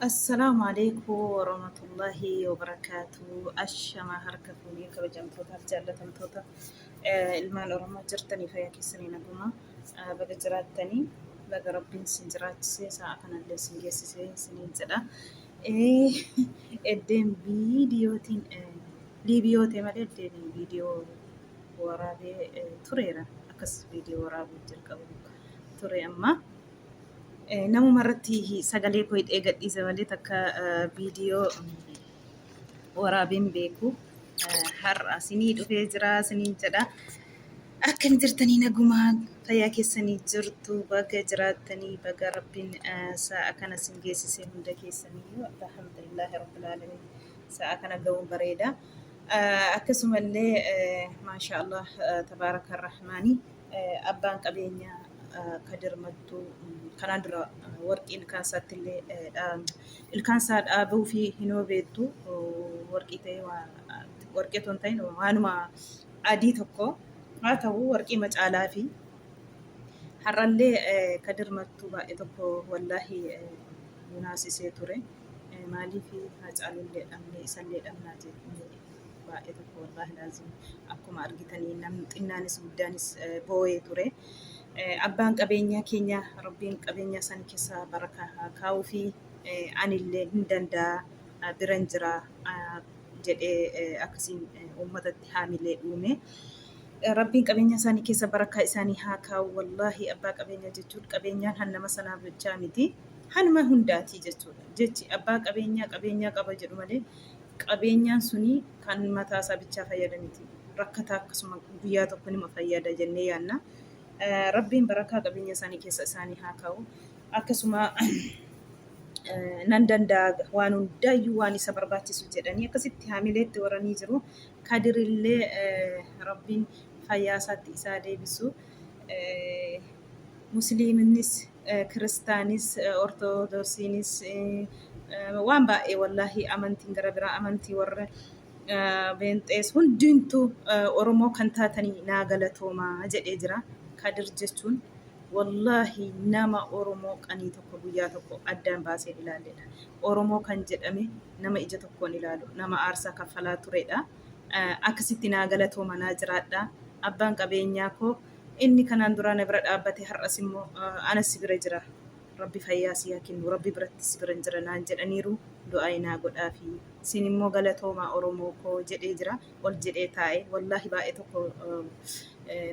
Assalaamu alaikum warahmatullahi wabarakaatu. Ashama harka fuunee kabajamtootaaf jaallatamtoota ilmaan Oromoo jirtanii fayyaa keessanii naguma baga jiraattanii baga rabbiin sin jiraachisee sa'a kanallee sin geessisee siniin jedha. Eddeen viidiyootiin liibiyoo ta'e malee eddeen viidiyoo waraabee tureera. Akkas viidiyoo waraabuu jalqabu ture amma. Namuma irratti sagalee koo hidhee gadhiise malee takka viidiyoo waraabeen beeku. Har'a isinii dhufee jira isiniin jedha. Akkam jirtanii nagumaa fayyaa keessanii jirtu baga jiraattanii baga rabbiin sa'a kana isin geessise hunda keessaniyyuu alhamdulillaahi rabbil aalamiin sa'a kana ga'uun bareeda. Akkasumallee maasha Allah tabaaraka rahmaanii Abbaan qabeenyaa Kadir Mattuu kanaan dura warqii ilkaan isaatti illee ilkaan isaa dhaabuu fi hin beektu warqii ta'ee warqii otoo hin ta'in waanuma adii tokko haa ta'u warqii macaalaa fi har'allee Kadir Mattuu baay'ee tokko wallaahi nu naasisee ture. Maaliif Haacaalullee dhabne isallee dhabnaa jennee baay'ee tokko wallaahi laazim akkuma argitanii namni xinnaanis guddaanis boo'ee ture. Abbaan qabeenyaa keenya rabbiin qabeenya san keessa barakaa haa kaa'uu fi anillee hin danda'a biran jira jedhee akkasiin uummatatti haamilee uume. Rabbiin qabeenya isaanii keessa barakaa isaanii haa kaa'u. Wallaahi abbaa qabeenya jechuun qabeenyaan han nama sanaa bichaa miti. Hanuma hundaatii jechuudha. Jechi abbaa qabeenyaa qabeenyaa qaba jedhu malee Qabeenyaan suni kan mataa isaa bichaa fayyada miti. Rakkataa akkasuma guyyaa tokko nima fayyada jennee yaanna. Rabbiin barakaa qabeenya isaanii keessa isaanii haa kaa'u. Akkasuma nan danda'a waan hundaayyuu waan isa barbaachisu jedhanii akkasitti haamileetti horanii jiru. Kadirillee Rabbiin fayyaa isaatti isaa deebisu. Musliiminnis kiristaanis ortodoksiinis waan baay'ee wallaahi amantiin gara biraa amantii warra beenxees hundintuu Oromoo kan taatanii naa galatoomaa jedhee jira. Kadir jechuun wallaahi nama Oromoo qanii tokko guyyaa tokko addaan baasee ilaalledha. Oromoo kan jedhame nama ija tokkoon ilaalu nama aarsaa kaffalaa turedha. Akkasitti naa galatooma naa jiraadha. Abbaan qabeenyaa koo Inni kanaan duraa na bira dhaabbate har'as immoo anas si bira jira. Rabbi fayyaa si haa kennu, Rabbi biratti si biran jira naan jedhaniiru du'aayi naa godhaafi. Isin immoo galatoomaa Oromoo koo jedhee jira. Ol jedhee taa'e. Wallaahi baay'ee tokko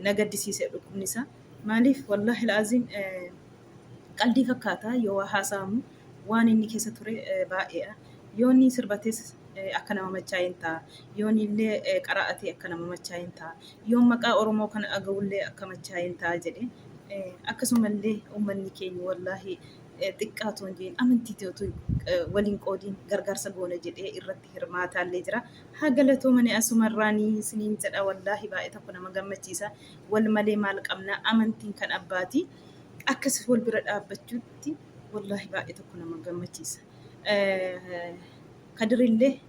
na gaddisiise dhukkubni isaa. Maaliif wallaahi la'aziim qaldii fakkaata yoo waa haasa'amu waan inni keessa ture baay'eedha. Yoo inni sirbates akka nama machaa'een ta'a. Yoo inni illee qara'ate akka nama machaa'een ta'a. Yoo maqaa Oromoo kana dhaga'ullee akka machaa'een ta'a jedhe. Akkasumallee uummanni keenya wallaahi xiqqaa otoo hin jedhin amantiitii otoo waliin qoodiin gargaarsa goona jedhee irratti hirmaataallee jira. Haa galatoomani asumarraanii isiniin jedha wallaahi baay'ee tokko nama gammachiisa. Wal malee maal qabna amantiin kan abbaati. Akkas wal bira dhaabbachuutti wallaahi baay'ee tokko nama gammachiisa. Kadirillee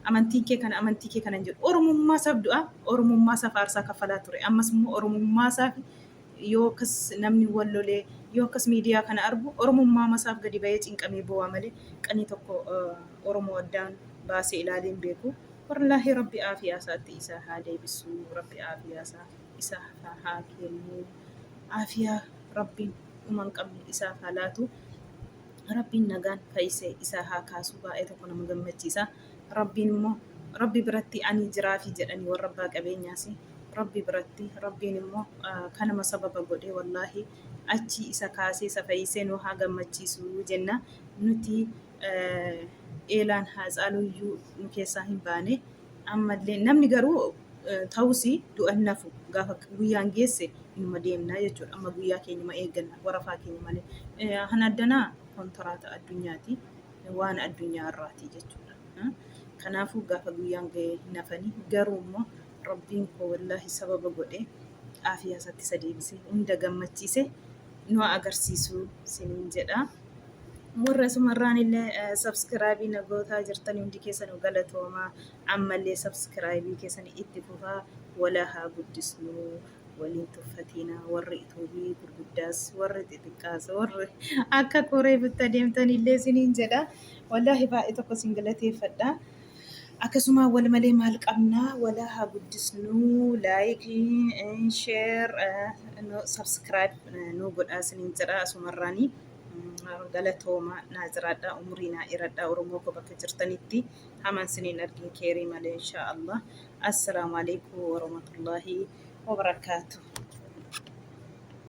amantiin kee kana amantii kee kana hin jedhu. Oromummaa isaaf du'a, Oromummaa isaaf aarsaa kaffalaa ture. Ammas immoo Oromummaa isaaf yoo akkas namni wal lolee yoo akkas miidiyaa kana argu Oromummaa isaaf gadi bahee cinqamee boo'a malee qanii tokko Oromoo addaan baasee ilaalee hin beeku. Wallaahi Rabbi aafiyaa isaatti isa haa deebisu. Rabbi aafiyaa isaa isaaf haa kennu. Aafiyaa Rabbiin dhuma hin qabne isaaf haa laatu. Rabbiin nagaan fayyisee isaa haa kaasu baay'ee tokko nama gammachiisa. Rabbiin immoo Rabbi biratti ani jiraafi jedhanii warra abbaa qabeenyaas Rabbi biratti Rabbiin immoo kanuma sababa godhee wallaahi achi isa kaasee isa fayyisee nu haa gammachiisu jenna. Nuti eelaan Haacaaluuyyuu nu keessaa hin baane. Ammallee namni garuu ta'us du'a hin hafu gaafa guyyaan geesse inuma deemna jechuudha. Amma guyyaa keenyuma eegganna warafaa keenya malee. Han addanaa kontiraata addunyaati waan addunyaa irraati jechuudha. Kanaafuu gaafa guyyaan ga'e hin hafani garuu immoo rabbiin koo wallaahi sababa godhee aafiyaa isaatti isa deebisee hunda gammachiise nu agarsiisu siniin jedha. Warra asumarraan illee sabskiraabii na gootaa jirtan hundi keessanuu galatoomaa. Ammallee sabskiraabii keessan itti fufaa wala haa guddisnu. Waliin tuffatiina warri ituubii gurguddaas warri xixiqqaas warri akka koree bitta deemtan illee isiniin jedha. Wallaahi baay'ee tokko isin galateeffadha. Akkasuma wal malee maal qabnaa walaa haa guddisnuu laayikii sheer sabskiraayib nu godhaa isiniin jedha asumarraanii. Galatooma naa jiraadha umurii naa dheeradha Oromoo koo bakka jirtanitti hamaan siniin argin keerii malee inshaa Allah. Assalaamu alaikum warahmatullahi wabarakaatuh.